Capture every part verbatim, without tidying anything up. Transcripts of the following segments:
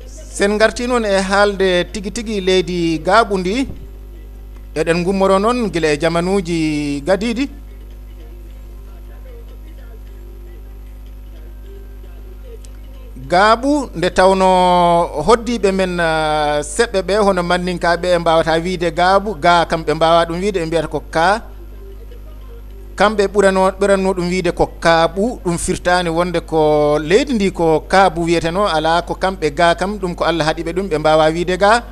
Sen ngartii noon e haalde tigi tigi leydi Gaaɓu ndi, eɗen ngummoroo noon gila e jamanuuji gadiiɗi. Gaaɓu, nde tawnoo hoɗdiiɓe men, ah, seɓɓe ɓe, hono Manninkaaɓe, ɓe mbaawataa wiyde Gaaɓu, Gaa kam ɓe mbaawaa ɗum wiyde, ɓe mbiyata ko Kaa. Kamɓe ɓuranoo, ɓuratnoo ɗum wiyde ko Kaaɓu, ɗum firtaani wonde ko leydi ndi ko Kaaɓu wiyetenoo, alaa, ko kamɓe Gaa kam, ɗum ko Alla haɗi ɓe ɗum, ɓe mbaawaa wiyde Gaa.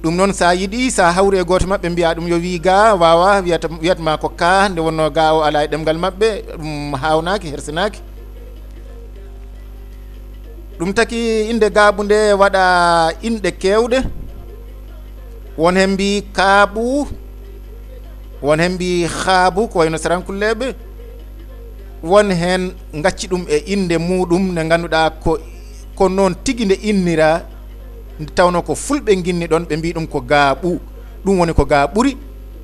Ɗum noon, so a yiɗii, so a hawri e gooto maɓɓe, mbiyaa ɗum yo wii Gaa, waawaa, wiyata, wiyat ma ko Kaa, nde wonnoo Gaa o alaa e ɗemngal maɓɓe, ɗum haawnaaki, hersinaaki. Ɗum taki innde Gaaɓu nde waɗa inɗe keewɗe. Won heen mbii Kaaɓu, won heen mbii Xaaɓu, ko wayno Sarankulleeɓe. Won heen ngacci ɗum e innde muuɗum nde ngannduɗaa ko, ko noon tigi nde inniraa, nde tawnoo ko Fulɓe nginni ɗoon, ɓe mbii ɗum ko Gaaɓu. Ɗum woni ko Gaaɓuri,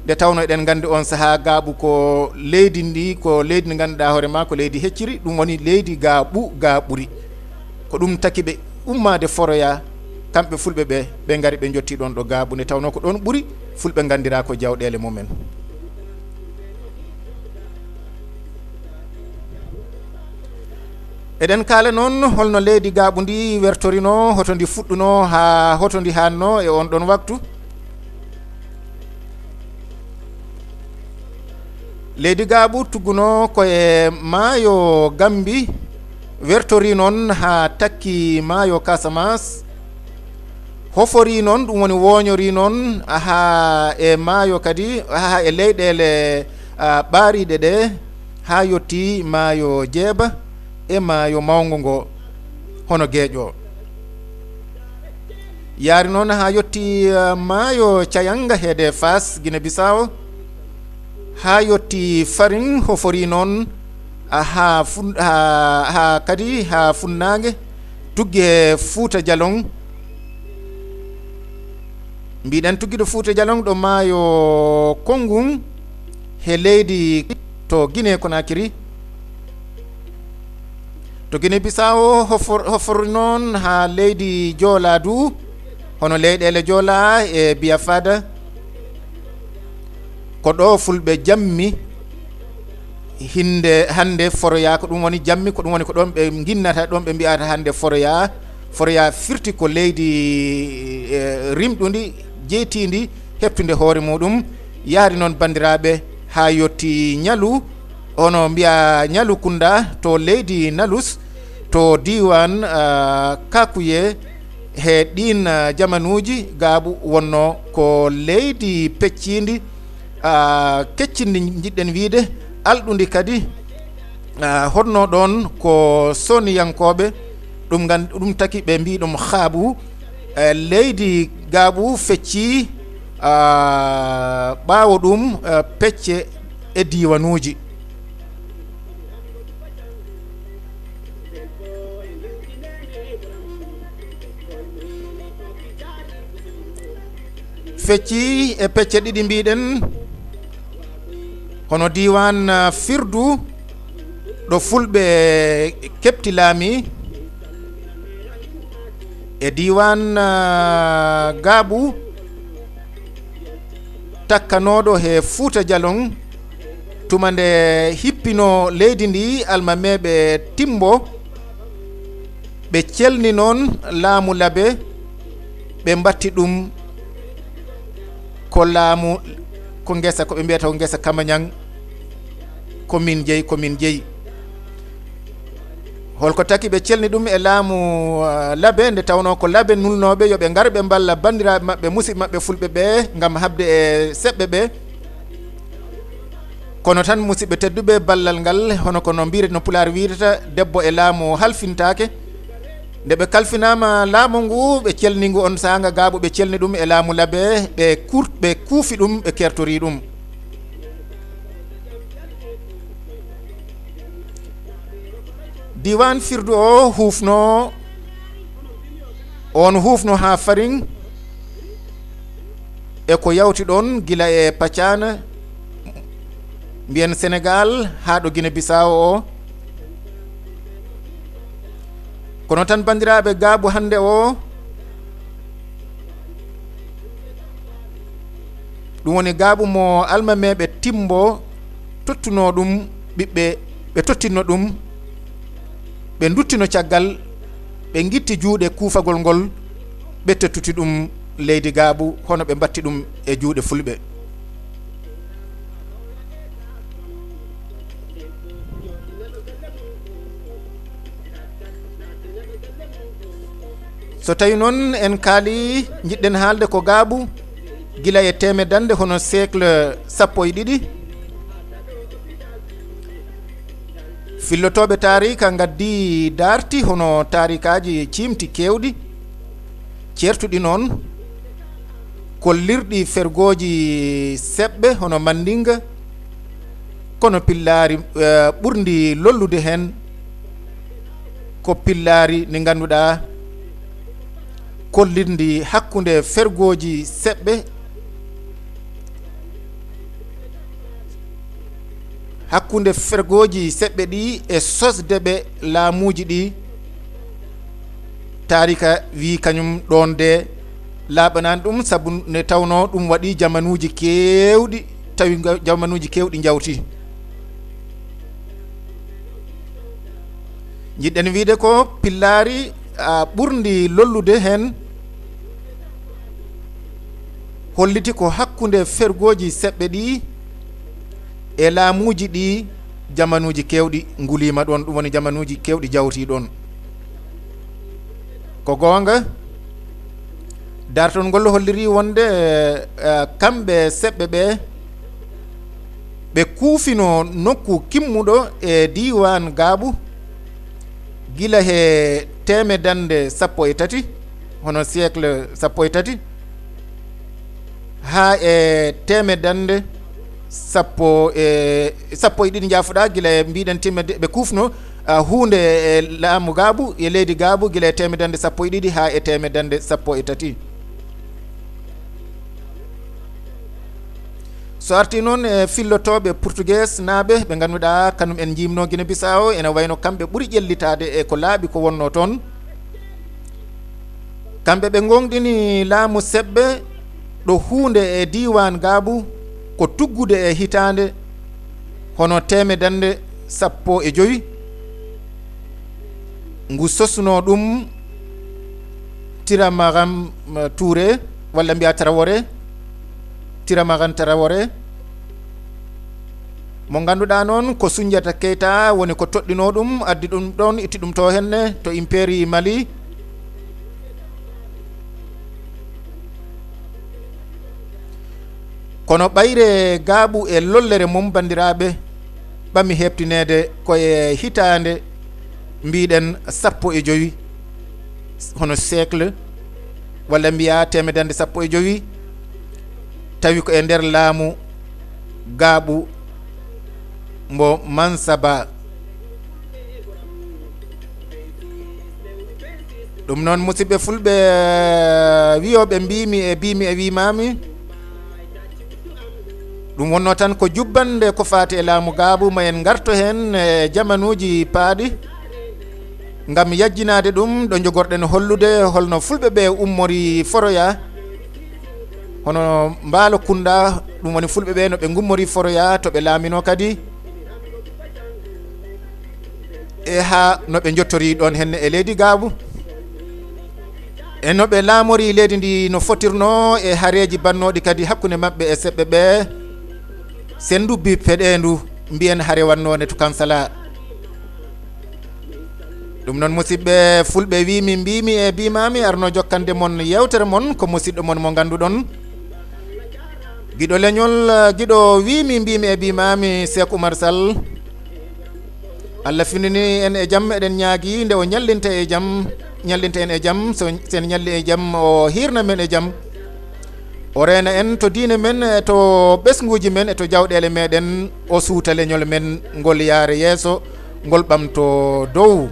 nde tawnoo eɗen nganndi oon sahaa Gaaɓu ko leydi ndi, ko leydi ndi ngannduɗaa hoore maa ko leydi hecciri, ɗum woni leydi Gaaɓu, Gaaɓuri. Ko ɗum taki ɓe ummaade Foroyaa, kamɓe Fulɓe ɓe, ɓe ngari ɓe njottii ɗoon ɗo Gaaɓu, nde tawnoo ko ɗoon ɓuri Fulɓe nganndiraa ko jawɗeele mumen. Eɗen kaala noon holno leydi Gaaɓu ndi wertorinoo, hoto ndi fuɗɗunoo haa hoto ndi haannoo e oon ɗoon waktu. Leydi Gaaɓu tuggunoo ko e maayo Gambi, wertorii noon haa takki maayo Kasamaas, hoforii noon, ɗum woni wooñorii noon haa e maayo kadi, haa e leyɗeele, ah, ɓaariiɗe ɗe, haa yottii maayo Jeeba e maayo mawngo ngo, hono Geeƴo. Yaari noon haa yottii, ah, maayo Cayannga heede Faas, Gine Bisaawo, haa yottii Farin, hoforii noon, ah, haa fun-, haa, haa kadi haa funnaange, tuggi e Fuuta Jaloŋ. Mbiɗen tuggiɗo Fuuta Jaloŋ ɗo maayo Konngun he leydi to Gine Konakiri. To Gine Bisaawo hofor-, hofor noon haa leydi Joolaa du, hono leyɗeele Joolaa e Biafada. Ko ɗo Fulɓe jammi hinde, hannde Foroyaa, ko ɗum woni jammi, ko ɗum woni ko ɗoon ɓe nginnata, ɗoon ɓe mbi'ata hannde Foroyaa. Foroyaa firti ko leydi, eh, rimɗundi, jeytiindi, heɓtude hoore muɗum. Yaari noon, banndiraaɓe, haa yotti Ñalu, hono mbiya Ñalu Kunda to leydi Nalus, to diiwaan, ah, Kakuye, he ɗiin, ah, jamanuuji, Gaaɓu wonnoo ko leydi pecciindi, ah, keccindi, njiɗɗen wiyde, alɗundi kadi, ah, hoɗnoo ɗoon ko Soniyankooɓe, ɗum ngan-, ɗum taki ɓe mbii ɗum Xaabu. Eh, leydi Gaaɓu feccii, ah, ɓaawo ɗum, eh, pecce e diiwanuuji. Feccii e pecce ɗiɗi mbiɗen, hono diiwaan, ah, Firdu, ɗo Fulɓe keɓti laami, e diiwaan, ah, Gaaɓu, takkanooɗo he Fuuta Jaloŋ, tuma nde hippinoo leydi ndi almameeɓe Timbo, ɓe celni noon laamu Labe, ɓe mbatti ɗum ko laamu, ko ngesa, ko ɓe mbiyata ko ngesa Kamañang, ko min jeyi, ko min jeyi. Holko taki ɓe celni ɗum e laamu, ah, Labe, nde tawnoo ko Labe nulnooɓe yo ɓe ngar ɓe mballa banndiraaɓe maɓɓe, musidɓe maɓɓe Fulɓe ɓe, ngam haɓde e seɓɓe ɓe? Kono tan, musidɓe tedduɓe, ballal ngal, hono ko no mbiyre, no Pulaar wiyata, debbo e laamu halfintaake. Nde ɓe kalfinaama laamu ngu, ɓe celni ngu on saanga Gaaɓu, ɓe celni ɗum e laamu Labe, ɓe kuur-, ɓe kuufi ɗum, ɓe kertori ɗum. Diiwaan Firdu o huufno, on huufno haa Farin, e ko yawti ɗon gila e Pacana, mbiyen Senegal, haa ɗo Gine Bisaawo o. Kono tan, banndiraaɓe, Gaaɓu hannde o, Ɗum woni gaaɓu mo almameeɓe Timbo tottunoo ɗum ɓiɓɓe, ɓe tottinno ɗum, ɓe nduttino caggal, ɓe ngitti juuɗe kuufagol ngol, ɓe tottuti ɗum leydi gaaɓu, hono ɓe mbatti ɗum e juuɗe fulɓe. So tawi noon en kaali, njiɗɗen haalde ko gaaɓu gila e teemedannde, hono siècle sappo e ɗiɗi. Fillotooɓe taariika ngaddi daarti hono taariikaaji ciimti keewɗi, ceertuɗi noon, kollirɗi fergooji seɓɓe hono Mandinga, kono pillaari, eh, ɓurndi lollude heen ko pillaari ndi ngannduɗaa kollirndi hakkunde fergooji seɓɓe, hakkunde fergooji seɓɓe ɗi e sosde ɓe laamuuji ɗi. Taarika wii kañum ɗoon de laaɓanaani ɗum, sabu nde tawnoo ɗum waɗi jamanuuji keewɗi, tawi nga-, jamanuuji keewɗi njawti. Njiɗɗen wiide ko pillaari, a, ɓurndi lollude heen, holliti ko hakkunde fergooji seɓɓe ɗi e laamuuji ɗi jamanuuji keewɗi nguliima ɗoon, ɗum woni jamanuuji keewɗi jawtii ɗoon. Ko goonga, dartol ngol hollirii wonde, eh, kamɓe seɓɓe ɓe, ɓe kuufinoo nokku kimmuɗo e diiwaan Gaaɓu gila he teemedannde sappo e tati, hono siècle sappo e tati, haa e teemedannde sappo e, sappo e ɗiɗi, njaafuɗaa, gila e mbiɗen timedde, ɓe kuufno, ah, huunde e laamu Gaaɓu, e leydi Gaaɓu, gila e teemedannde sappo e ɗiɗi haa e teemedannde sappo e tati. So artii noon e fillotooɓe portugeesnaaɓe ɓe ngannduɗaa, kanum en njiimnoo Gine Bisaawo, ene wayno kamɓe ɓuri ƴellitaade e ko laaɓi ko wonnoo toon. Kamɓe ɓe ngooŋɗini laamu seɓɓe ɗo huunde e diiwaan Gaaɓu ko tuggude e hitaande hono teemedannde sappo e jowi, ngu sosnoo ɗum Tiramaram Touré, walla mbiyaa Traoré, Tiramaram Traoré, mo ngannduɗaa noon ko Sunjata Keita woni ko toɗɗinoo ɗum, addi ɗum ɗoon, itti ɗum to henne to Imperi Mali. Kono ɓayre Gaaɓu e lollere mum, banndiraaɓe, ɓami heɓtineede ko e hitaande, mbiɗen, sappo e jowi, hono siècle, walla mbiyaa teemedannde sappo e jowi, tawi ko e nder laamu Gaaɓu mbo Mansaba. Ɗum noon, musidɓe fulɓe, eh, wiyooɓe mbiimi e biimi e wiimaami, ɗum wonnoo tan ko jubbannde ko faati e laamu Gaaɓu, ma en ngarto heen e jamanuuji paaɗi, ngam yajjinaade ɗum ɗo njogorɗen hollude holno fulɓe ɓe ummori foroyaa, hono Mbaalo Kunda, ɗum woni fulɓe ɓe no ɓe ngummori foroyaa to ɓe laaminoo kadi, e haa no ɓe njottori ɗoon henne e leydi Gaaɓu, e no ɓe laamori leydi ndi no fotirnoo, e hareeji bannooɗi kadi hakkunde maɓɓe e seɓɓe ɓe, senndu bi peɗeendu, mbiyen hare wannoo ne to Kansala. Ɗum noon, musidɓe fulɓe, wiimi, mbiimi e biimaami, arno jokkande mon yeewtere mon, ko musidɗo mon mo ngannduɗon, giɗo leñol, giɗo wiimi, mbiimi e biimaami, Seek Umar Sall. Allah findini en e jam, eɗen ñaagi nde o ñallinta e jam, ñallinta en e jam, so, sen ñalli e jam, o hiirna men e jam. O reena en to diine men, e to ɓesnguuji men, e to jawɗeele meɗen, o suuta leñol men ngol yaare yeeso, ngol ɓamto dow.